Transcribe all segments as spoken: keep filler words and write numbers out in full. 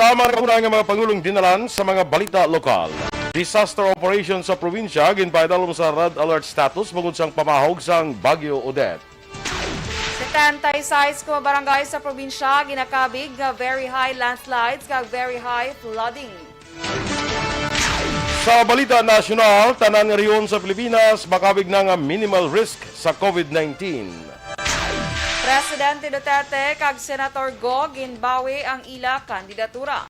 Ang mga kauna nga mga pangulong dinalan sa mga balita lokal. Disaster operation sa probinsya ginpaidalom sa red alert status bangod sang pamahog sang Bagyo Odette. Setenta y seis ka mga barangay sa probinsya ginakabig nga very high landslides kag very high flooding. Sa balita nasyonal, tanan nga rehiyon sa Pilipinas makabig na nga minimal risk sa COVID nineteen. Presidente Duterte kag Senator Go ginbawi ang ila kandidatura.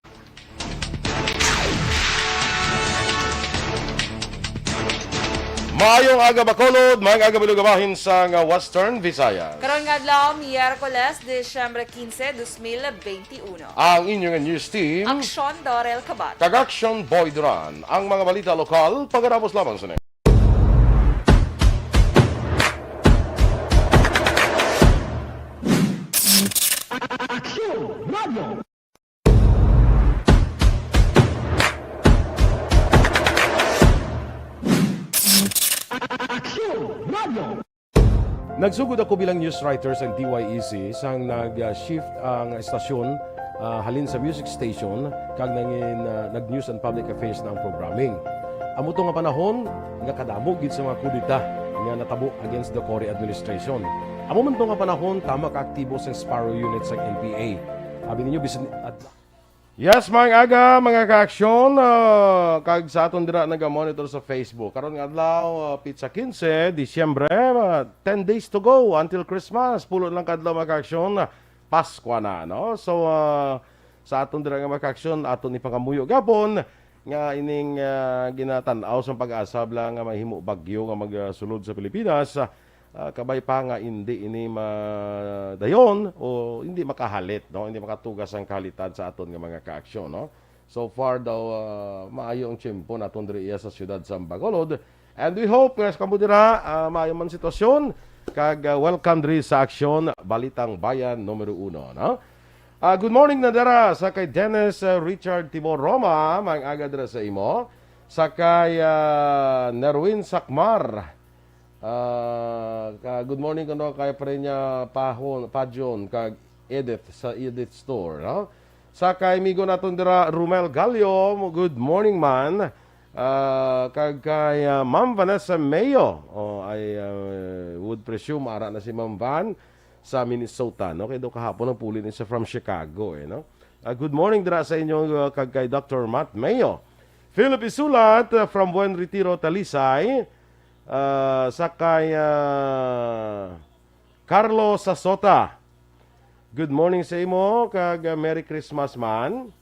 Maayong aga, Bacolod. Maayong aga, Bilog, bahin sang Western Visayas. Karong nga adlaw, Miyerkules, Disyembre quince, dos mil veintiuno. Ang inyong news team, Aksyon Dorel Kabat. Kag Aksyon Boy Duran. Ang mga balita lokal, pagkatapos lamang sa next. Aksyon Radio. Aksyon Radio. Nagsugod ako bilang news writer sa D Y E C sang nag-shift ang estasyon, ah, halin sa music station kag nangin, ah, nag-news and public affairs na ang programming. Amo to nga panahon nga kadamo gid sa mga kudeta nga natabo against the Cory administration. Amo man to nga panahon tama ka aktibo sang Sparrow Unit sang N P A. Abi ninyo, bisan at Yes, maayong aga, mga ka-aksyon, ah, kag sa aton dira naga-monitor sa Facebook. Karon nga adlaw, ah, pitsa quince, Disyembre, ah, ten days to go until Christmas. Pulo lang ka adlaw, mga ka-aksyon, ah, Paskwa na, no? So, ah, sa aton dira nga mga ka-aksyon, aton ipangamuyo gapon nga ining, ah, ginatan-aw sang pag-asa bala nga mahimo bagyo nga magsulod sa Pilipinas, ah, ah, kabay pa nga indi ini madayon o hindi makahalit, no? Hindi makatugas ang kahalitan sa aton nga mga kaaksyon, no? So far daw, ah, maayo ang tiyempo naton diri iya sa siyudad sa Bacolod. And we hope nga sa kamo dira, ah, maayo man sitwasyon. Kag, ah, welcome diri sa Aksyon, Balitang Bayan numero uno, no? Ah, good morning na dira sa kay Dennis, ah, Richard Timor Roma, maayong aga dira sa imo. Sa kay, ah, Nerwin Sakmar, Ah, ka, good morning kuno kay Parenya Pahon, Pajon, kag Edith sa Edith Store, no? Sa kay amigo naton dira, Romel Gallo, good morning man. Ah, kag kay, ah, Ma'am Vanessa Mayo. Oh, I, ah, would presume ara na si Ma'am Van sa Minnesota, no? Kay daw kahapon ang puli ni siya from Chicago, eh, no? Ah, good morning dira sa inyo, ah, kag kay Doctor Matt Mayo. Philip Isulat, ah, from Buen Retiro, Talisay. Ah, sa kay, ah, Carlo Sasota. Good morning sa imo, kag, ah, Merry Christmas man.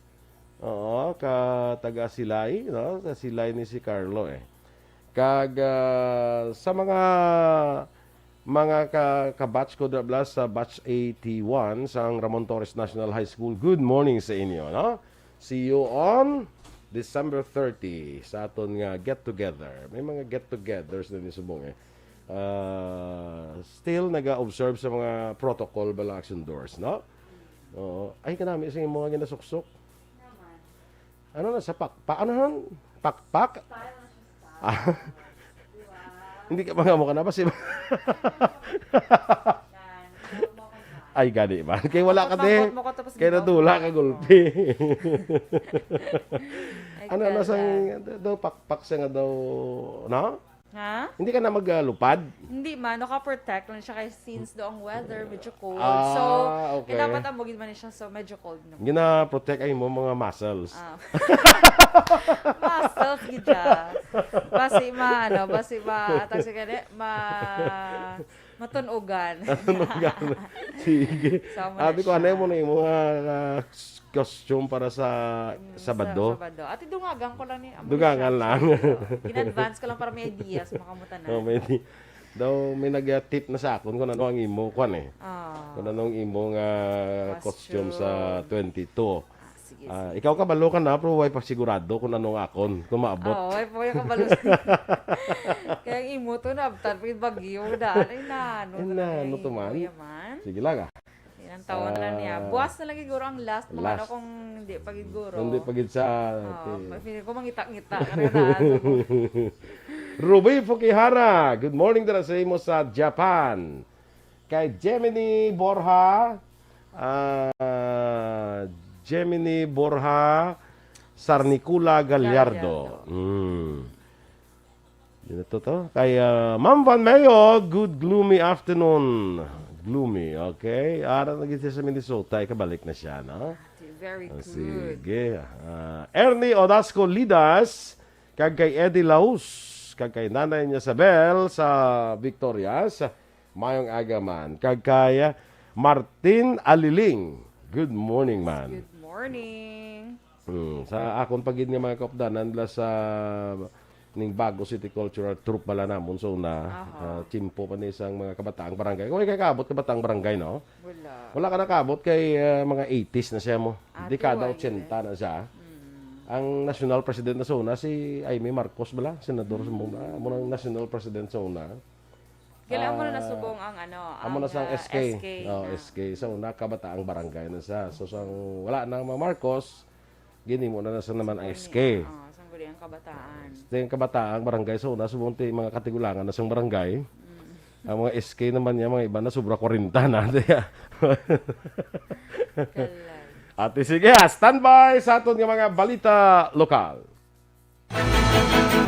Oo, ka taga Silay, no? Sa Silay ni si Carlo, eh. Kag, ah, sa mga, mga ka, ka-batch ko, Dablas, sa batch eighty-one sang Ramon Torres National High School, good morning sa inyo, no? See you on December thirty sa aton nga get together. May mga get togethers na ni subong, eh. Ah, still naga-observe sa mga protocol bala, Action Doors, no? Oo. Ay, kanami sa mga ginasuksok. Ano na sa pakpak? Ano han? Pakpak? Ah. Hindi ka mga mukha na ba si Ay, gani ba? Kay wala ka, te. Kay nadula ka gulpi. Ano na sang daw pakpak sa nga daw, no? Ha? Hindi ka na maglupad? Hindi man, naka-protect lang siya kay since do ang weather medyo cold. Ah, so, okay. Dapat amo gid man siya, so medyo cold naman. Gina-protect ay mo mga muscles. Ah. Muscles gid siya. Basi ma, ano, basi ma, atag sa gani, ma, matunugan. Matunugan. Sige. So, amo na siya. Abi ko, ano mo na yung mga, ah, costume para sa Sabado? Sa Sabado. Ati, dungagan ko lang ni, amo ni siya. Dungagan lang. So, in-advance ko lang para may idea sa mga mutanan. Oh, may di-, daw may nag-tip na sa akon kung ano ang imo, kwan eh. Ah. Kung ano ang imo nga costume sa twenty-two. Ah, sige, sige. Ikaw kabalo ka na, pero way pa sigurado kung ano ang akon, kung maabot. Oo, way pa, way kabalo. Kay ang imo to, naabtan pa yung bagyo, daan. Ay, nano to man. Sige lang, ah. Ilang taon lang niya. Ah, buwas na lang siguro ang last, mga ano, kung hindi pa gid guro. Hindi pa gid sa, oh, feeling ko mangita-ngita ka rin na, ano. Ruby Fukihara, good morning dira sa imo sa Japan. Kay Gemini Borja, ah, Gemini Borja Sarnicula Gallardo. Gallardo. Mm. Yun na to, to. Kay, ah, Ma'am Van Mayo, good gloomy afternoon. Gloomy, okay? Ara na gid siya sa Minnesota, ikabalik na siya, no? Very Ah, good. Sige. Ah, Ernie Odasco Lidas, kag kay Eddie Laus, kag kay Nanay niya Isabel sa Victorias, mayong aga man. Kag kay, ah, Martin Aliling, good morning, man. Good morning. Hmm, sa akon pa gid nga mga kaupdanan la sa ning Bago City Cultural Troupe bala namon sa una, Aha. ah, tiyempo pa ni sang mga kabataang barangay. Kung ikaw kaabot kabataang barangay, no? Wala. Wala ka nakaabot kay, ah, mga eighties na siya mo. Ah, Dekada tuwa, ochenta na siya. Mm. Ang national president na sa una, si Imee Marcos bala, senador sa Mm. muna, muna ang national president sa una. Kailangan mo na Ah, nasubong ang ano, amo ang, na sang ah, S K. S K Oh, na. S K. Sa una, kabataang barangay na siya. So, sang wala na ang mga Marcos, ginimo na na sa naman ang Sangguni, S K. ah, sangguni ang kabataan. Sa yung kabataang barangay sa una, subong ti mga katigulangan na sang barangay. Mm. Ang mga S K naman niya, mga iba na sobra kwarenta na. Kalay. Ate, sige, ah, standby sa aton nga mga balita lokal.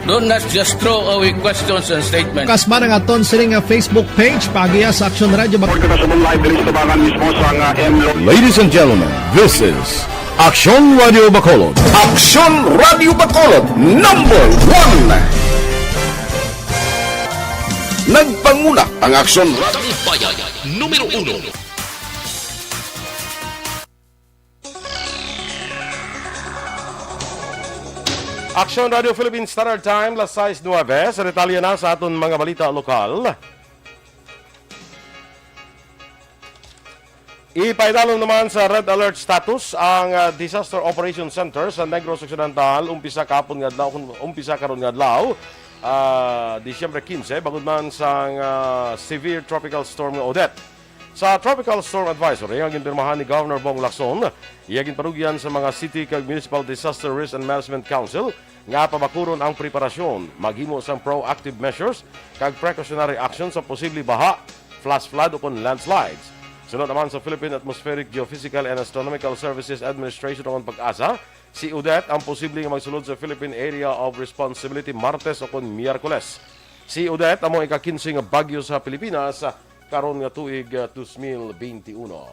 Don't not just throw away questions and statements. Kasman ang aton sini nga Facebook page, paagiha sa Aksyon Radio Bac- Report ka sa live diri sa Tabangan mismo sa nga M Lo- Ladies and gentlemen, this is Aksyon Radio Bacolod. Aksyon Radio Bacolod, number one. Nagpanguna ang Aksyon Radio. Talipaya, numero uno. Aksyon Radio Philippine Standard Time, las sais nuebe. Sa detalye na sa aton mga balita lokal. Ipaidalom naman sa red alert status ang, ah, Disaster Operation Center sa Negros Occidental, umpisa kahapon nga adlaw, kun umpisa karon nga adlaw, ah, Disyembre quince, bangod man sang, ah, severe tropical storm nga Odette. Sa Tropical Storm Advisory nga ginpirmahan ni Governor Bong Lacson, iya ginpanugyan sa mga city kag municipal disaster risk and management council nga pabakuron ang preparasyon, maghimo sang proactive measures kag precautionary action sa posible baha, flash flood, ukon landslides. Suno naman sa Philippine Atmospheric, Geophysical and Astronomical Services Administration ukon PAGASA, si Odette ang posible nga magsulod sa Philippine Area of Responsibility Martes ukon Miyerkules. Si Odette amo ika-kinse nga bagyo sa Pilipinas karon nga tuig, ah, dos mil benti uno.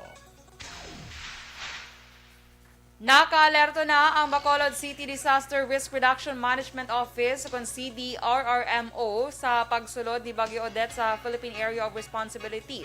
Nakaalerto na ang Bacolod City Disaster Risk Reduction Management Office, kon C D R R M O, sa pagsulod ni Bagyo Odette sa Philippine Area of Responsibility.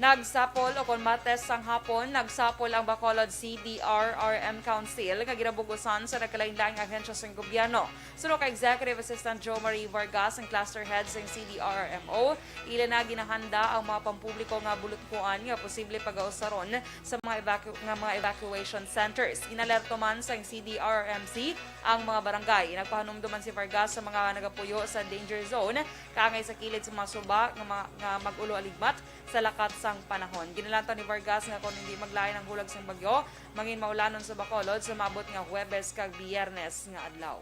Nagsapol, o kon Martes sang hapon, nagsapol ang Bacolod C D R R M Council nga ginabug-usan sa nagkalain-laing ahensya sang gobyerno. Suno kay Executive Assistant Jo Marie Vargas, ang cluster head sang C D R R M O, ila na ginahanda ang mga pampubliko nga bulutkuan nga posible pagausaron sa mga evacu-, nga mga evacuation centers. Ginalerto man sang C D R R M C ang mga barangay. Nagpahanumdom man si Vargas sa mga nagapuyo sa danger zone, kaangay sa kilid sa mga suba nga mga, nga mag-ulo aligmat sa lakat sang panahon. Ginalantaw ni Vargas nga kon hindi maglain ang hulag sang bagyo, mangin maulanon sa Bacolod sa maabot nga Huwebes kag Biyernes nga adlaw.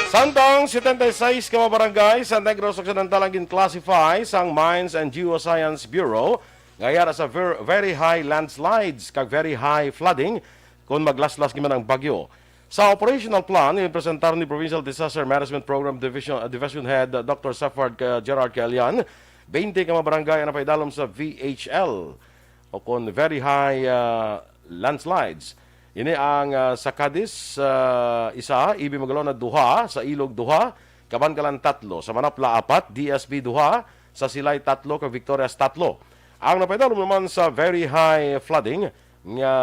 Samtang setenta y seis ka mga barangay sa Negros Occidental ang gin-classify sang Mines and Geoscience Bureau nga yara sa ver-, very high landslides kag very high flooding kon maglaslas gid man ang bagyo. Sa operational plan, ginpresentar ni Provincial Disaster Management Program Division, uh, Division Head, uh, Doctor Safard, uh, Gerard Caelian, twenty ka mga barangay ang napaidalom sa V H L o kon very high, uh, landslides. Ini ang, ah, sa Cadiz, ah, isa, Ibi Magalona, duha, sa Ilog, duha, Kabankalan, tatlo, sa Manapla, apat, D S B, duha, sa Silay, tatlo, kag Victorias, tatlo. Ang napaidalom naman sa very high flooding nga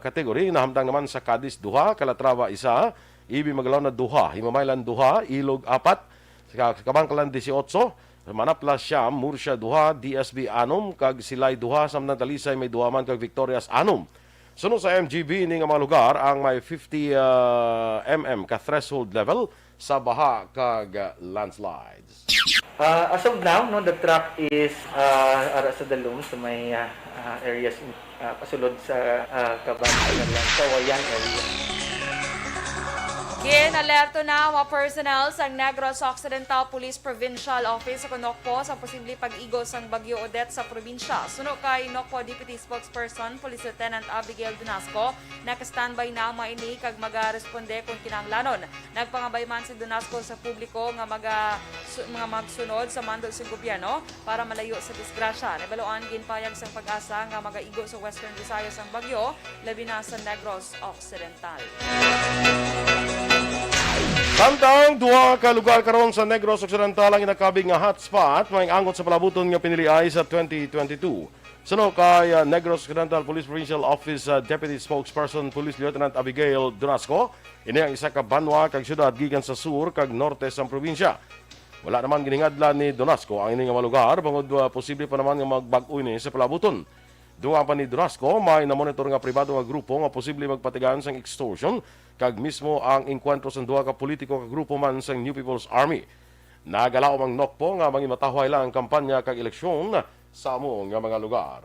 category, nahamtang naman sa Cadiz, duha, Calatrava, isa, Ibi Magalona, duha, Himamaylan, duha, Ilog, apat, sa Kabankalan, dieciocho, Manapla, siyam, Murcia, duha, D S B, anom, kag Silay, duha, samtang Talisay may duha man, kag Victorias, anom. Suno sa M G B, ini nga mga lugar ang may fifty, ah, M M ka threshold level sa baha kag, ah, landslides. Uh, as of now, no, the track is, uh, ara sa dalom sa may, uh, uh, areas in, uh, pasulod sa, uh, Kaban, Kawayan area. Gin-alerto na ang mga personnel sang Negros Occidental Police Provincial Office o Nocpo sa posible pag-igo sang Bagyo Odette sa probinsya. Suno kay Nocpo Deputy Spokesperson Police Lieutenant Abigail Dunasco, naka-standby na ang mga ini kag magaresponde kon kinahanglanon. Nagpangabay man si Dunasco sa publiko nga maga-, su-, nga magsunod sa mando sa gobyerno para malayo sa disgrasya. Nabaluan, ginpayag sang PAGASA nga magaigo sa Western Visayas ang bagyo, labi na sa Negros Occidental. Samtang duha ka lugar karon sa Negros Occidental ang ginakabig nga hotspot, may angot sa palabuton nga piniliay sa twenty twenty-two. Suno kay, ah, Negros Occidental Police Provincial Office, ah, Deputy Spokesperson Police Lieutenant Abigail Durasco, ini ang isa ka banwa kag syudad gikan sa sur kag norte sang probinsya. Wala naman giningadlan ni Donasco ang ini nga mga lugar, bangod, ah, posible pa naman nga magbag-o ini sa palabuton. Dugang pa ni Donasco, may namonitor nga pribado nga grupo nga posible magpatigayon sang extortion, kag mismo ang engkwentro sang duha ka politiko ka grupo man sang New People's Army. Nagalaom ang Nocpo nga manginmatahway lang ang kampanya kag eleksyon sa amo nga mga lugar.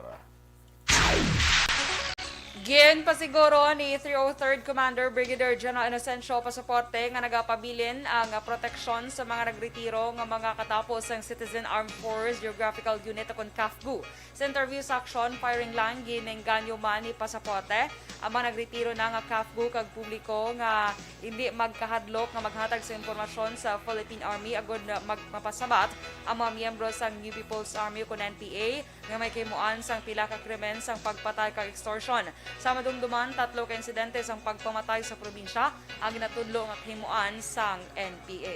Ginpasiguro ni three oh third Commander Brigadier General Inocencio Pasaporte nga nagapabilin ang proteksyon sa mga nagretiro nga mga katapo sang Citizen Armed Force Geographical Unit o kon CAFGU. Sa interview sa Aksyon Firing Line, ginengganyo man ni Pasaporte ang mga nagretiro na nga CAFGU kag publiko nga hindi magkahadlok nga maghatag sa impormasyon sa Philippine Army agud na mag-, mapasabat ang mga miyembro sang New People's Army o kon N P A nga may kahimuan sang pila ka krimen sang pagpatay kag extortion. Sa madumduman, tatlo ka insidente sang pagpamatay sa probinsya ang ginatudlo nga kahimuan sang N P A.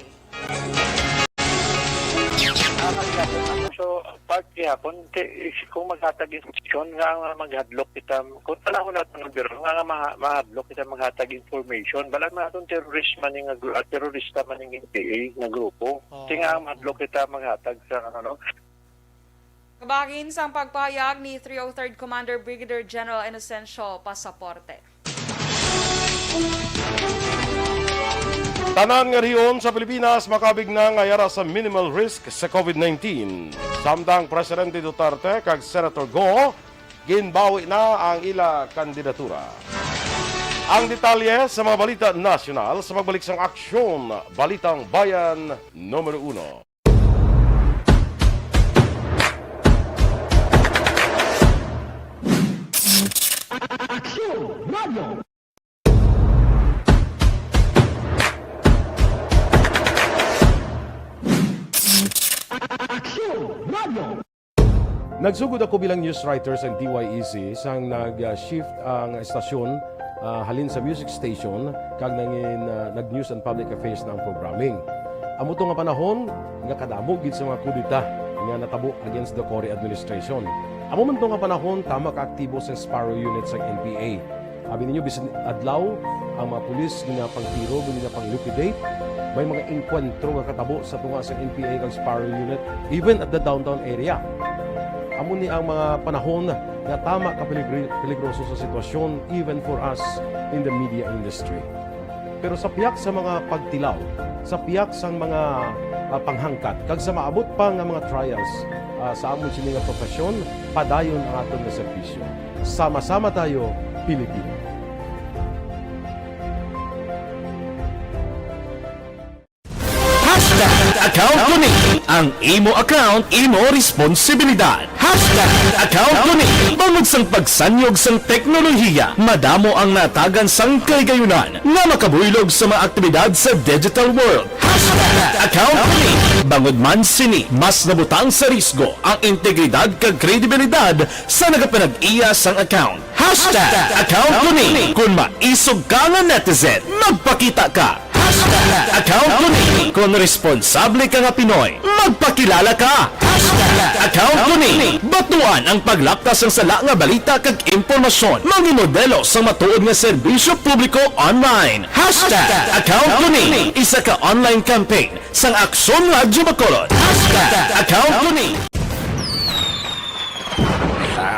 So, part gihapon, ti-, kung maghatag information nga ang maghadlok kita, kung panahon nato nga biro, nga, nga maha-, mahadlok kita maghatag information, balan man aton terrorist man nga gru-, ah, terorista man nga N P A nga grupo. Oo. Kaya nga ang mahadlok kita maghatag sa, ano, no? Kabahin sang pagpahayag ni three oh third Commander Brigadier General Inocencio Pasaporte. Tanan nga rehiyon sa Pilipinas makabig na nga yara sa minimal risk sa covid nineteen. Samtang Presidente Duterte kag Senator Go ginbawi na ang ila kandidatura. Ang detalye sa mga balita nasyonal sa pagbalik sang Aksyon, Balitang Bayan numero uno. Aksyon Radio. Aksyon Radio. Nagsugod ako bilang news writer sa D Y E C sang nag-shift ang estasyon, ah, halin sa music station kag nangin, ah, nag-news and public affairs na ang programming. Amo to nga panahon nga kadamo gid sa mga kudeta nga natabo against the Cory administration. Amo man to nga panahon tama ka aktibo sa Sparrow Unit sang N P A. Abi ninyo, bisan adlaw, ang mga pulis ginapangtiro, ginapang-liquidate. May mga engkwentro nga katabo sa tunga sa N P A kag Sparrow Unit, even at the downtown area. Amo ni ang mga panahon nga tama ka peligri-, peligroso sa sitwasyon, even for us in the media industry. Pero sa pihak sa mga pagtilaw, sa pihak sang mga, ah, panghangkat, kag sa maabot pa nga mga trials, ah, sa amon sini nga profesyon, padayon ang aton nga serbisyo. Sama-sama tayo, Pilipino. Hashtag account ko ni. Ang imo account, imo responsibilidad. Hashtag account ko ni. Bangod sang pagsanyog sang teknolohiya, madamo ang natagan sang kaligayunan nga makabuylog sa mga aktibidad sa digital world. Hashtag account ko ni. Bangod man sini, mas nabutang sa risgo ang integridad kag kredibilidad sa nagapanag-iya sang account. Hashtag account ko ni. Kung maisog ka nga netizen, magpakita ka. Hashtag account ko ni. Kung responsable ka nga Pinoy, magpakilala ka. Hashtag account ko ni. Batuan ang paglapkas sang sala nga balita kag impormasyon. Mangimodelo sang matuod nga serbisyo publiko online. Hashtag account ko ni. Isa ka online campaign sang Aksyon Radyo Bacolod. Hashtag account ko ni.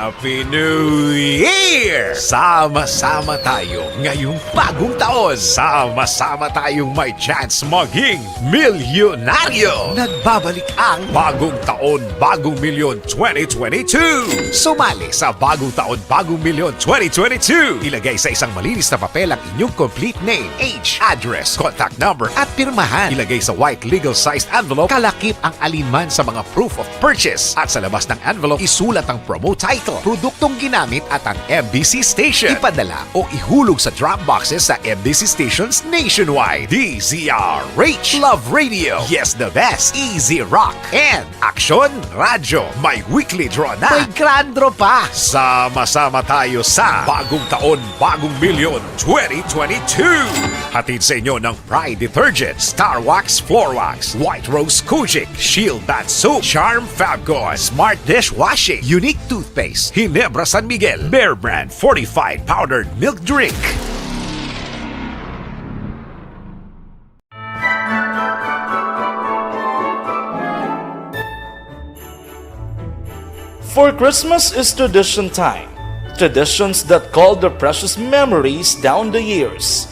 Happy New Year! Sama-sama tayo ngayong bagong taon. Sama-sama tayong may chance maging milyonaryo. Nagbabalik ang Bagong Taon, Bagong Milyon twenty twenty-two. Sumali sa Bagong Taon, Bagong Milyon twenty twenty-two. Ilagay sa isang malinis na papel ang inyong complete name, age, address, contact number, at pirmahan. Ilagay sa white legal-sized envelope, kalakip ang alinman sa mga proof of purchase. At sa labas ng envelope, isulat ang promo title, produktong ginamit at ang M B C station. Ipadala o ihulog sa drop boxes sa M B C stations nationwide. D Z R H, Love Radio, Yes the Best, Easy Rock, and Aksyon Radyo. May weekly draw na. May grand draw pa. Sama-sama tayo sa Bagong Taon, Bagong Milyon twenty twenty-two. Hatid sa inyo ng Pride Detergent, Star Wax Floor Wax, White Rose Kojic, Shield Bath Soap, Charm Fabcon, Smart Dishwashing, Unique Toothpaste, Ginebra San Miguel, Bear Brand Fortified Powdered Milk Drink. For Christmas is tradition time. Traditions that call the precious memories down the years.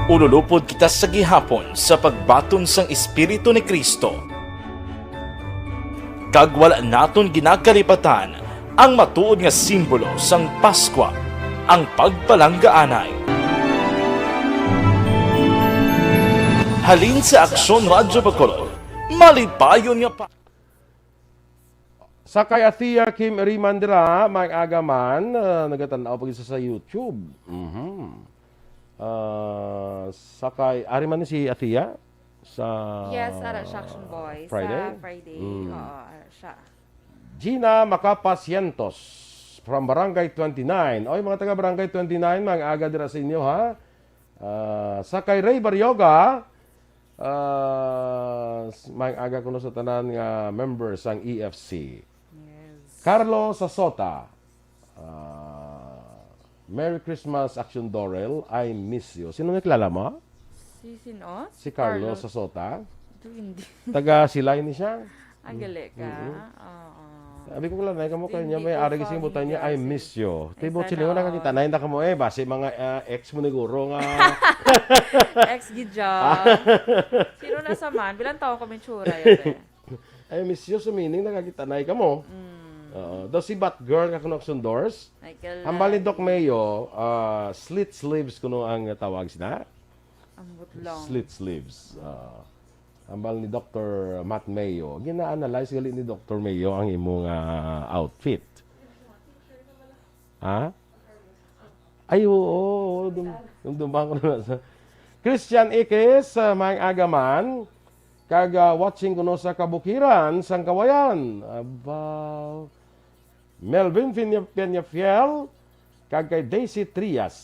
Ululupod kita sa gihapon sa pagbaton sang Espiritu ni Cristo. Kag wala naton ginakalipatan ang matuod nga simbolo sang Paskwa, ang pagpalanggaanay. Halin sa Aksyon Radyo Bacolod, malipayon nga pa- Sa kay Athea Kim Iriman dira, may aga man, ah, nagatan-aw pa gid sa, sa YouTube. Mhm. Ah, sa kay, ari man ni si Athea sa Yes, ara siya, Action Boy. Friday? Sa Friday, Mm. Oo, ara siya. Gina Macapa Cientos from Barangay twenty-nine. Oy, mga taga Barangay twenty-nine, mga aga dira sa inyo, ha? Ah, sa kay Ray Barrioga, ah, s-, may aga kuno sa tanan nga members sang E F C. Yes. Carlo Sasota, ah, Merry Christmas, Action Dorel. I miss you. Sino nakilala mo? Si sino? Si Carlo Carlo. Sasota. Ito hindi. Taga Silay ni siya. Ang gali ka. Mm-mm. Oo. Sabi ko, "Wala na, kamo Hindi kanya may ko ari kasi butan niya, I familiar miss si you." Ay, Tibo, sana sila mo all. Nakakita na, hindi ka mo eh. Basi mga, ah, ex mo niguro nga. Ex gid siya. Sino na sa man? Bilang taon kami tsura yun eh. I miss you, so meaning nakakita na ka mo. Mm. Oo. Daw si Batgirl ka kuno Sundors. Michael Hambal ni Doc Lally. Mayo, ah, slit sleeves kuno ang tawag sina? Ambot lang. Slit sleeves. Ah. Hambal ni Doctor Matt Mayo. Gina-analyze gali ni Doctor Mayo ang imong, ah, outfit. Ha? Ay, oo, oo, dum-, dumduman ko na sa Christian Ikis, ah, may agaman, kag, ah, watching kuno sa kabukiran sang Kawayan. Abaw. Melvin Peña-, Peñafiel, kag kay Daisy Trias,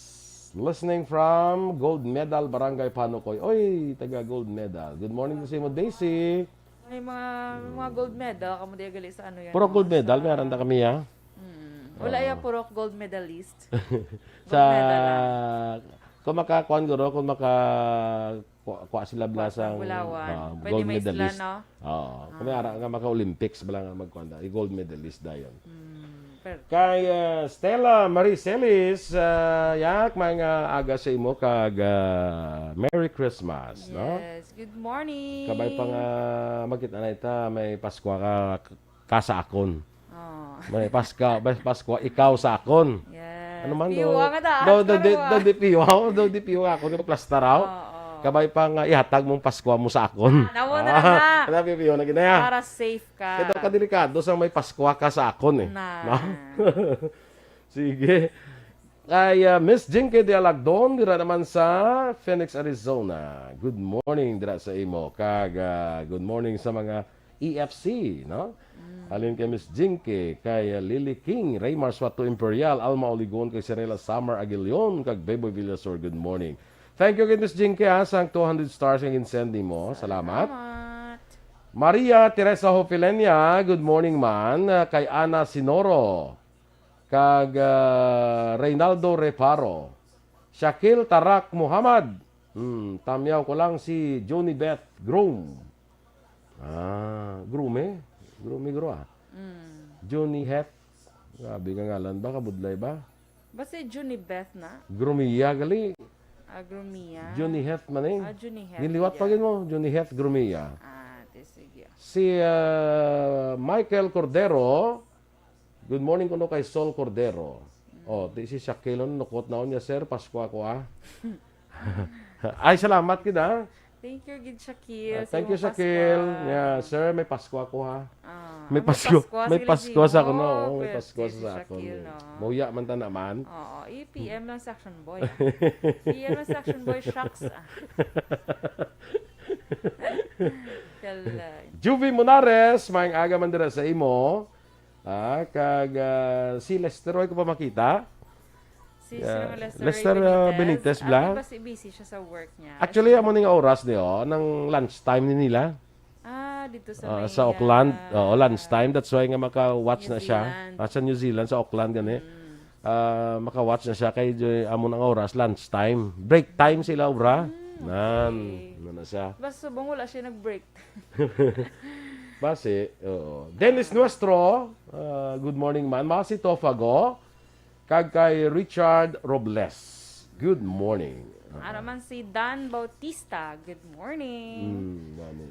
listening from Gold Medal, Barangay Panukoy. Oy, taga Gold Medal. Good morning sa imo, Daisy. May mga, may mga gold medal, kamo di gali sa ano yan, Puro no? Gold medal, Sa meron na kami, ha? Mm. Wala Oo. ya, puro gold medalist. Gold Sa, medal lang. Kung makakuan, guro, kung maka, kuha, kuha sila Kuha sa blasang, Bulawan. ah, Pwede gold may isla, medalist. no? Oo. Kung may Ah. ara nga maka-Olympics, bala nga magkuan da, i-gold medalist dayon. Mm, per- Kay, ah, Stella Marie Celis, ah, yak, mga aga sa imo kag, ah, Merry Christmas, no? Yes, good morning. Kabay pa nga magkita na ita, may Paskwa ka, ka sa akon. Oh. May Paska, may Paskwa, ikaw sa akon. Yes. Ano man, Piwa do? nga ta, Do, do, Paskwa di, ra. do, di piwa, do, di piwa ako, di plastar ako. Oo. Kabay pa nga ihatag mong Paskwa mo sa akon. Ah, namo na Ah, lang na. Ano, piwa na ginaya? Para safe ka. Kaya daw kadelikado sang may Paskwa ka sa akon eh. Na. No? Sige. Kay, ah, Miss Jinky de Alagdon, dira naman sa Phoenix, Arizona. Good morning dira sa imo. Kag, ah, good morning sa mga E F C, no? Mm. Halin kay Miss Jinky, kay, ah, Lily King, Raymar Suato Imperial, Alma Oligon, kay Sirela Summer Aguilion, kag Beboy Villasor, good morning. Thank you kay Miss Jinky, ha, sang two hundred stars nga ginsend mo. Salamat. Salamat. Maria Teresa Hofilenia, good morning man. Ah, kay Ana Sinoro, kag, ah, Reynaldo Reparo. Shakil Tarak Muhammad. Hmm, tamyaw ko lang si Johnny Beth Groom. Ah, Groom eh. Grumi, guro, ah. Mm. Johnny Heth. Grabe nga ngalan ba? Kabudlay ba? Basi Junibeth na? Grumia gali. Agromia. Johnny Heth man eh. Ah, Juniheth. Ginliwat pa gid mo, Johnny Heth Grumia. Ah, di sige. Si ah, Michael Cordero, good morning kuno kay Sol Cordero. Oh, ti si Shaquille, nukot na niya, "Sir, Pasko ako, ah." Ay, salamat gid, ah. Thank you gid, Shaquille. Ah, thank you, Shaquille. Yeah, "Sir, may Pasko ako, ha." Ah, May Pasko, may Pasko sa ako, no? Oh, Oo, may Pasko sa ako, Shaquille, no? No? Mahuya man ta naman. Oo, i-P M lang sa Action Boy, ah. P M lang sa Action Boy, shucks, ah. Kalay. Juvie Monares, maayong aga man dira sa imo. Ah, kag ah, si Lester, way ko pa makita. Si Yeah. Sir Lester, Lester, Ray ah, Benitez. Benitez, bla? Abi ba si busy siya sa work niya? Actually, amo ning oras ni, oh, nang lunch time ni nila. Ah, dito sa Ah, may, sa Auckland, ah, oh, lunch time. That's why nga maka-watch New na siya. Zealand. Ah, sa New Zealand, sa Auckland gani. Mm. Ah, maka-watch na siya kay jo- amo nang oras, lunch time. Break time sila, obra. Mm, Nan, okay. Ano na siya. Basta subong wala siya nag-break. Basi, oo. Dennis Nuestro, ah, good morning man. Masi Tofago, kag kay Richard Robles. Good morning. Ano man si Dan Bautista, good morning. Hmm, gani.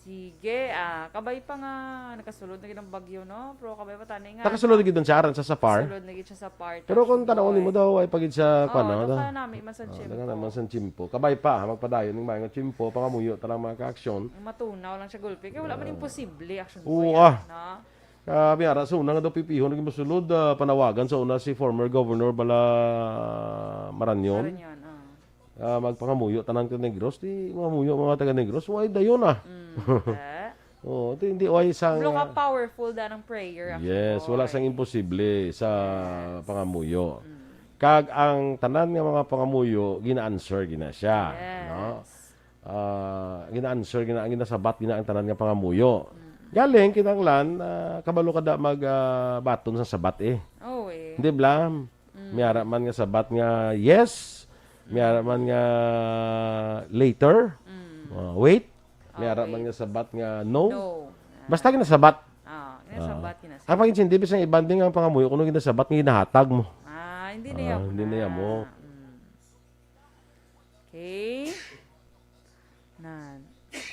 Sige, ah, kabay pa nga nakasulod na gid ang bagyo, no? Pero kabay pa tani nga. Nakasulod gid siya aran sa Safar. Sulod na gid siya sa part. Pero kung tanawon nimo daw, ay pagid sa Oh, kwan, no? naka nami man sa Ah, tiyempo. naka naman sa tiyempo. Kabay pa, ha, magpadayon ning mga tiyempo, pangamuyo ta lang mga ka-aksyon. Matunaw lang siya gulpi. Kaya wala man imposible, action Oo, boy, ah. No? Grabe, ara sa una nga daw pipihon naging mosulod, ah, panawagan sa una si former Governor Bala Marañon. Marañon, oh. Ah, magpangamuyo tanan ka Negros, di mangamuyo mga taga Negros, way dayon ah. Mm, eh? Oo, di, hindi way sang Bro, ka powerful da ng prayer, action Yes, wala boy. sang imposible sa Yes. pangamuyo. Mm. Kag ang tanan nga mga pangamuyo, gina-answer gina siya, Yes. no? Ah, gina-answer, gina, ginasabat gina ang tanan nga pangamuyo. Mm. Galing kinahanglan, ah, kabalo ka da mag ah, baton sa sabat eh. Oh, eh. Hindi blam. Mm. May ara man nga sabat nga yes. May ara man nga later. Mm. Ah, wait. May ara Okay. man nga sabat nga no. No. Basta ginasabat. Ah, ginasabat, ginasabat. Ang pag-intindi, bisan iban din ang pangamuyo, kung ginasabat nga ginahatag mo. Ah, hindi na Ah, yan. hindi na yan mo. Mm. Okay. Nan.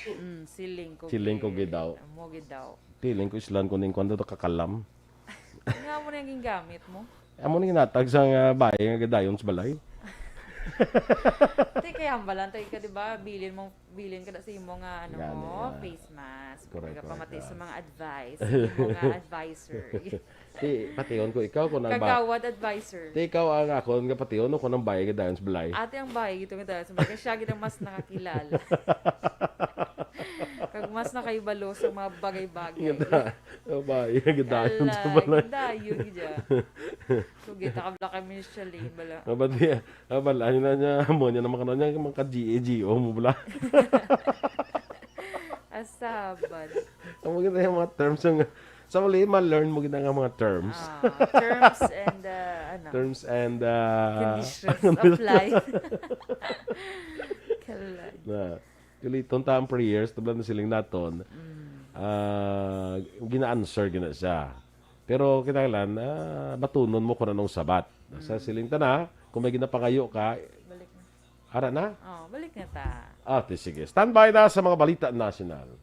Mm, siling ko Siling ko gid. Gid daw. Amo gid daw. Feeling ko islan ko ning kwan daw kakalam. Nga mo na yung gingamit mo. Amo na ginatag sa nga bae nga gadayon sa balay. Ti kaya ang balan tayo ka, di ba? Bilin mo, bilin ka na sa imo nga ano Gani, mo, ah. Face mask. Correct, Pagka pamati correct, sa ah. Mga advice, imo nga advisor. Ti, pation ko ikaw kung ang ba. Kagawad advisor. Ti, ikaw ang akon nga pation, no, kung ang bae nga dayon sa balay. Ate ang bahay gito nga tayo. Sa mga siya gid ang mas nakakilala. Kag mas nakahibalo sa mga bagay-bagay. Nga da, ang bae nga dayon sa balay. Dayo gid ya. Sugit ka bala kay Miss Shalane bala. Abad niya, abad, ano na niya, amo niya naman ka na niya, mga ka-G A G O mo bala. Asaban. Ang mga yung mga terms, ang, sa mali, ma-learn mo gina nga mga terms. Ah, terms and uh, ano, Terms and uh, conditions apply. Kalay. Na, uliton ta ang prayers, tablan na siling naton. Mm. Ah, gina-answer gina siya. Pero kinahanglan, ah, batunon mo kung anong sabat. Sa Mm. siling ta na, kung may ginapangayo ka, Balik na. ara na? Oh, balik na ta. Ah, ti, sige. Standby na sa mga balita nasyonal.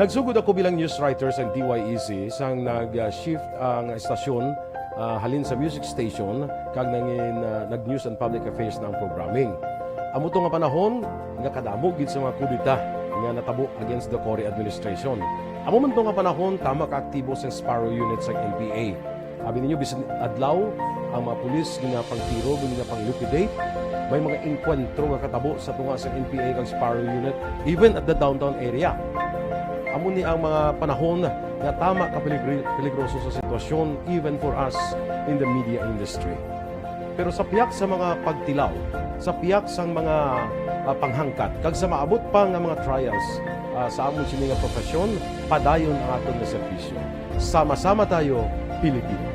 Nagsugod ako bilang news writer sa D Y E C sang nag-shift ang estasyon, ah, halin sa music station kag nangin, ah, nag-news and public affairs na ang programming. Amo to nga panahon nga kadamo gid sa mga kudeta nga natabo against the Cory administration. Amo man to nga panahon tama ka aktibo sang Sparrow Unit sang N P A. Abi ninyo, bisan adlaw, ang mga pulis ginapangtiro, ginapang-liquidate. May mga engkwentro nga katabo sa tunga sa N P A kag Sparrow Unit, even at the downtown area. Amo ni ang mga panahon nga tama ka peligri-, peligroso sa sitwasyon, even for us in the media industry. Pero sa pihak sa mga pagtilaw, sa pihak sang mga ah, panghangkat, kag sa maabot pa nga mga trials, ah, sa amon sini nga profesyon, padayon ang aton nga serbisyo. Sama-sama tayo, Pilipino.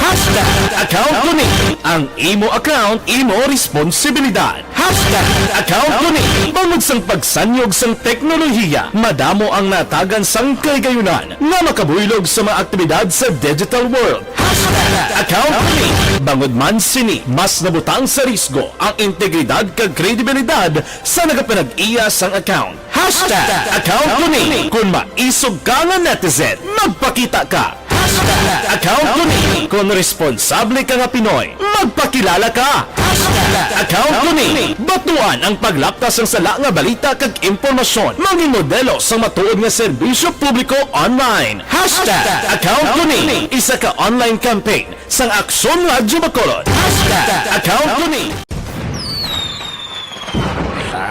Hashtag account ko ni. Ang imo account, imo responsibilidad. Hashtag account ko ni. Bangod sang pagsanyog sang teknolohiya, madamo ang natagan sang kahigayunan nga makabuylog sa mga aktibidad sa digital world. Hashtag account ko ni. Bangod man sini, mas nabutang sa risgo ang integridad kag kredibilidad sa nagapanag-iya sang account. Hashtag account ko ni. Kung maisog ka nga netizen, magpakita ka. Hashtag account ko ni. Kung responsable ka nga Pinoy, magpakilala ka. Hashtag account ko ni. Batuan ang paglapta sang sala nga balita kag impormasyon. Mangin modelo sang matuod nga serbisyo publiko online. Hashtag account ko ni. Isa ka online campaign sang Aksyon Radyo Bacolod. Hashtag account ko ni.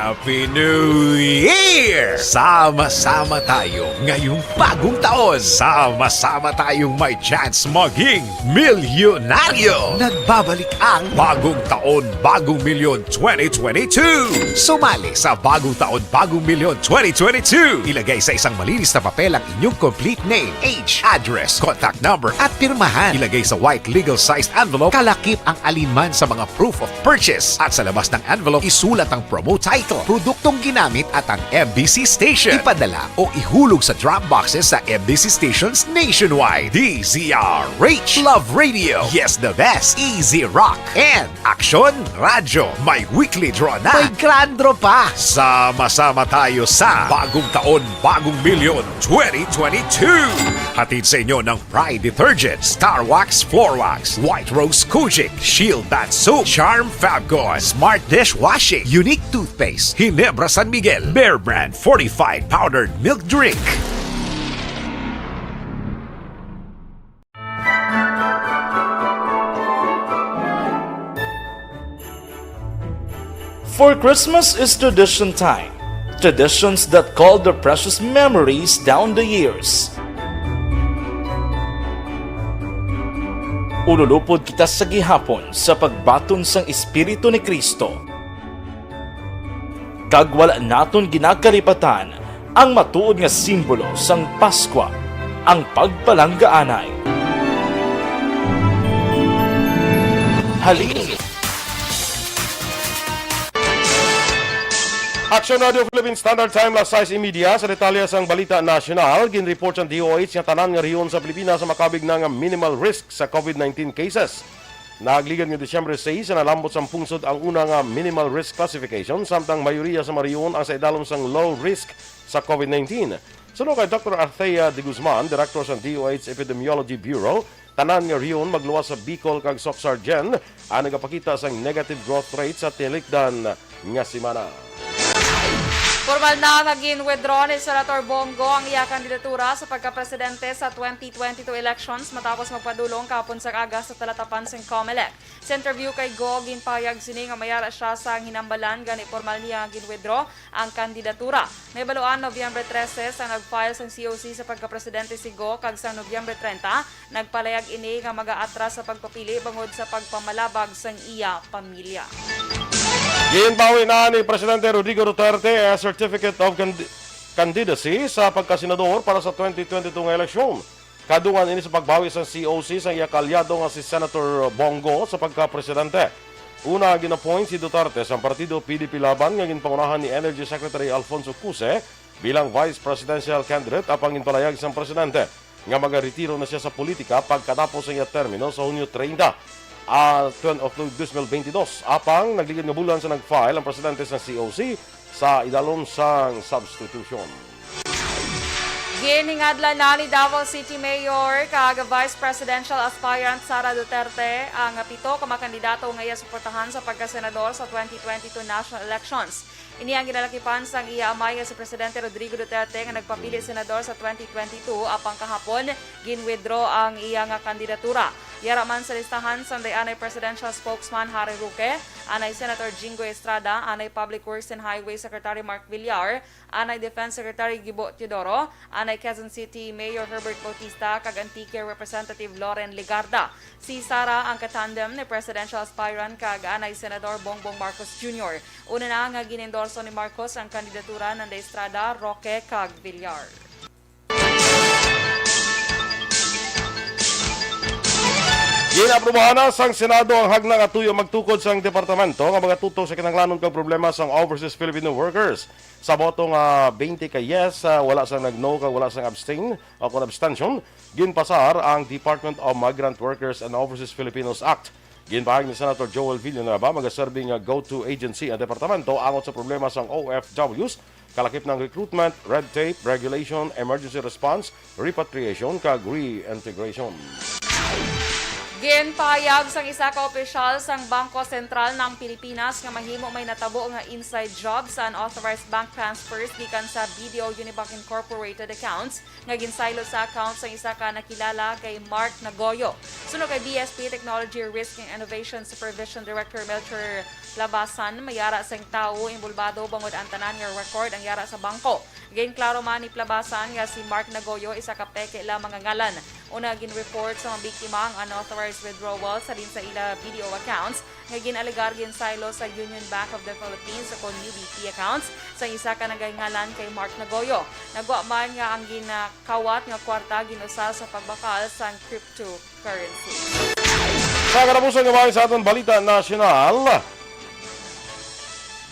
Happy New Year! Sama-sama tayo ngayong bagong taon. Sama-sama tayong may chance maging milyonaryo. Nagbabalik ang Bagong Taon, Bagong Milyon twenty twenty-two. Sumali sa Bagong Taon, Bagong Milyon twenty twenty-two. Ilagay sa isang malinis na papel ang inyong complete name, age, address, contact number, at pirmahan. Ilagay sa white legal-sized envelope, kalakip ang alinman sa mga proof of purchase. At sa labas ng envelope, isulat ang promo title, produktong ginamit at ang M B C station. Ipadala o ihulog sa drop boxes sa M B C stations nationwide. D Z R H, Love Radio, Yes the Best, Easy Rock, and Aksyon Radyo. May weekly draw na. May grand draw pa. Sama-sama tayo sa Bagong Taon, Bagong Milyon twenty twenty-two. Hatid sa inyo ng Pride Detergent, Star Wax Floor Wax, White Rose Kojic, Shield Bath Soap, Charm Fabcon, Smart Dishwashing, Unique Toothpaste, Ginebra San Miguel, Bear Brand Fortified Powdered Milk Drink. For Christmas is tradition time. Traditions that call the precious memories down the years. Ululupod kita sa gihapon sa pagbaton sang Espiritu ni Cristo. Kag wala naton ginakalipatan ang matuod nga simbolo sang Paskwa, ang pagpalanggaanay. Halin, Aksyon Radio Philippine Standard Time, las sais y media. Sa detalye sang balita nasyonal, ginreport sang D O H nga tanan nga rehiyon sa Pilipinas makabig na nga minimal risk sa COVID nineteen cases. Nagligad nga Disyembre sais, nalambot sang pungsod ang una nga minimal risk classification, samtang mayoriya sa mga rehiyon ang sa idalom sang low risk sa COVID nineteen. Suno kay Doctor Arthea de Guzman, Director sang D O H Epidemiology Bureau, tanan nga rehiyon magluwas sa Bicol kag Soc-Sar Gen ang nagapakita sang negative growth rate sa tinikdan nga semana. Formal na nga gin-withdraw ni Senator Bong Go ang iya kandidatura sa pagkapresidente sa twenty twenty-two elections matapos magpadulong kahapon sa aga sa talatapan sang Comelec. Sa interview kay Go, ginpahayag sini nga may ara siya sa hinambalan, gani pormal niya nga gin-withdraw ang kandidatura. Nahibaluan, Nobyembre trese sang nag-file sang C O C sa pagkapresidente si Go, kag sang Nobyembre treinta, nagpalayag ini nga mag-aatras sa pagpapili bangod sa pagpamalabag sang iya pamilya. Ginbawi na ni Presidente Rodrigo Duterte ang Certificate of Cand-, Candidacy sa pagkasenador para sa twenty twenty-two nga eleksyon. Kadungan ini sa pagbawi sang C O C sang iya kaalyado nga si Senator Bong Go sa pagkapresidente. Una, gin-appoint si Duterte sang partido P D P Laban nga ginpangunahan ni Energy Secretary Alfonso Cuse bilang vice presidential candidate, apang ginpalayag sang presidente nga magaretiro na siya sa politika pagkatapos sang iya termino sa Hunyo treinta, ah, twen-, of dos mil benti dos. Apang nagligad nga bulan sa nag-file ang presidente sang C O C sa idalom sang substitution. Ginhingadlan na ni Davao City Mayor kag Vice Presidential Aspirant Sara Duterte ang pito ka mga kandidato nga iya suportahan sa pagkasenador sa twenty twenty-two national elections. Ini ang ginalakipan sang iya amay nga si Presidente Rodrigo Duterte nga nagpapili senador sa twenty twenty-two, apang kahapon gin-withdraw ang iya nga kandidatura. Yara man sa listahan sang anay Presidential Spokesman Harry Roque, anay Senator Jinggoy Estrada, anay Public Works and Highway Secretary Mark Villar, anay Defense Secretary Gibo Teodoro, anay Quezon City Mayor Herbert Bautista, kag Antique Representative Loren Legarda. Si Sara ang katandem ni presidential aspirant kag anay Senador Bongbong Marcos Junior. Una na nga gin-endorso ni Marcos ang kandidatura nanda Estrada, Roque, kag Villar. Ginaprubahan na sang Senado ang hagna nga tuyo magtukod sang departamento nga magatutok sa kinahanglanon kag problema sang overseas Filipino workers. Sa boto nga twenty ka yes, ah, wala sang nag-no kag wala sang abstain o kon abstention, ginpasar ang Department of Migrant Workers and Overseas Filipinos Act. Ginpahayag ni Senator Joel Villanueva, magaserbi nga go-to agency ang departamento angot sa problema sang O F Ws, kalakip ng recruitment, red tape, regulation, emergency response, repatriation, kag reintegration. Ginpahayag sang isa ka opisyal sang Bangko Sentral ng Pilipinas nga mahimo may natabo nga inside job sa unauthorized bank transfers gikan sa B D O Unibank Incorporated accounts nga ginsaylo sa account sang isa ka nakilala kay Mark Nagoyo. Suno kay B S P Technology Risk and Innovation Supervision Director Melchor Labasan, may yara sang tawo involbado bangod ang tanan nga record ang yara sa bangko. Ginklaro man ni Plabasan nga si Mark Nagoyo isa ka peke lamang nga ngalan. Una, gin-report sa mga biktima ang unauthorized withdrawal sa din sa ila B D O accounts nga gin-alegar ginsaylo sa Union Bank of the Philippines o kon U B P accounts sang isa ka nagahingalan kay Mark Nagoyo. Nagwa man nga ang ginakawat nga kwarta gin-usa sa pagbakal sang cryptocurrency. Sa katapusan nga bahin sa aton balita nasyonal,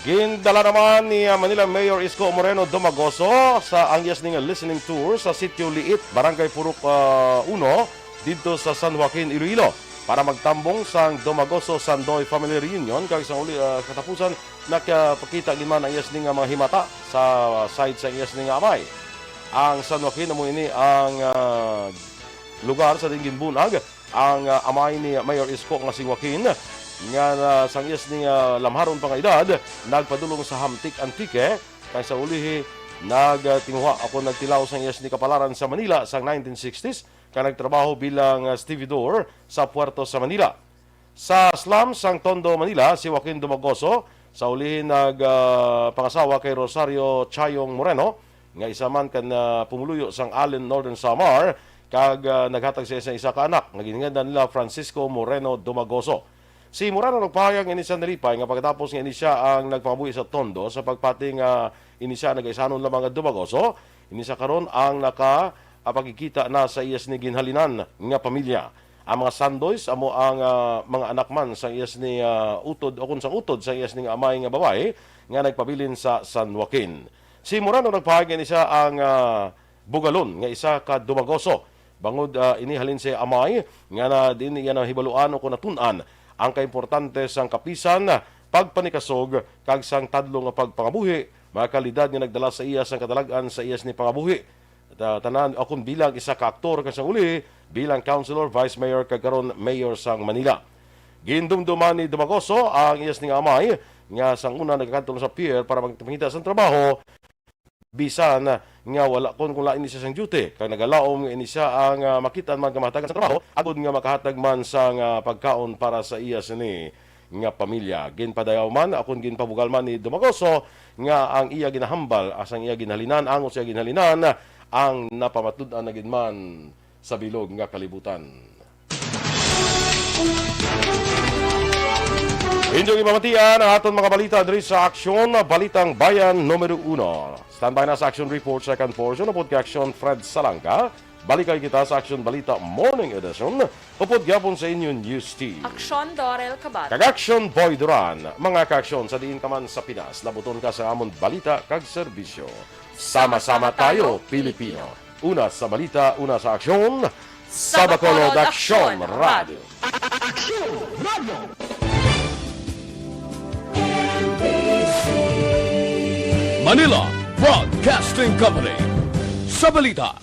gindala naman ni, ah, Manila Mayor Isko Moreno Domagoso sa ang iya sini nga listening tour sa Sitio Liit, Barangay Purok, ah, Uno, didto sa San Joaquin, Iloilo, para magtambong sang Domagoso Sandoy Family Reunion, kag sang uli, ah, katapusan, nakapakita gid man ang iya sini nga mga himata sa side sa iya sini nga amay. Ang San Joaquin amo ini ang, ah, lugar sa diin ginbunag ang, ah, amay ni Mayor Isko nga si Joaquin, nga, ah, sang iya sini nga lamharon pa nga edad, nagpadulong sa Hamtic, Antique, kag sa ulihi nagtinguha o kon nagtilaw sang iya sini kapalaran sa Manila sang nineteen sixties, kag nagtrabaho bilang, ah, stevedore sa puerto sa Manila. Sa slum sang Tondo, Manila, si Joaquin Dumagoso sa ulihi nag, ah, pangasawa kay Rosario Chayong Moreno, nga isa man kan, ah, pumuluyo sang Allen, Northern Samar, kag, ah, naghatag sa isa, isa ka anak nga ginganlan nila Francisco Moreno Dumagoso. Si Moreno nagpahayag nga ini siya nalipay nga pagkatapos nga ini siya ang nagpangabuhi sa Tondo, sa pagpati nga ini siya nagaisanon lamang nga Dumagoso, ini siya karon ang naka, ah, pagkikita na sa iya sini ginhalinan nga pamilya. Ang mga Sandoys amo ang, ah, mga anak man sang iya sini, ah, utod o kon sang utod sang iya sini nga amay nga babayi nga nagpabilin sa San Joaquin. Si Moreno nagpahayag nga ini siya ang, ah, bugalon nga isa ka Dumagoso. Bangod, ah, ini halin sa amay nga na, diin iya nahibaluan o kon natun-an ang kaimportante sang kapisan, pagpanikasog, kag sang tadlong nga pagpangabuhi, mga kalidad nga nagdala sa iya sang katalag-an sa iya sini pangabuhi. Ta-, tanan, akon bilang isa ka aktor, kag sang uli, bilang councilor, vice mayor, kag karon mayor sang Manila. Gindumduman ni Dumagoso ang iya sini nga amay nga sang una nagakadto lang sa pier para magpangita sang trabaho, bisan nga wala kon, kon lain ni siya sang duty, kag nagalaom nga ini siya ang, ah, makit-an man nga mahatagan sa trabaho, agod nga makahatag man sang, ah, pagkaon para sa iya sini nga pamilya. Ginpadayaw man, akon ginpabugal man ni Dumagoso nga ang iya ginahambal, as ang iya ginhalinan, angot sa iya ginhalinan, ang napamatud-an na gid man sa bilog nga kalibutan. Inyong ipamatian ang aton mga balita diri sa Aksyon, Balitang Bayan numero uno. Standby na sa Action Report second portion, upod kay Aksyon Fred Salanga. Balikay kita sa Aksyon Balita Morning Edition, upod gyapon sa inyo News Team. Aksyon Dorel Cabal. Kag Aksyon Boy Duran. Mga kaaksyon, sa diin ka man sa Pinas, labuton ka sa amon balita kag serbisyo. Sama-sama tayo, Pilipino. Una sa balita, una sa aksyon. Sa Bacolod, Aksyon Radio. Aksyon Radio. Manila Broadcasting Company. Sa balita,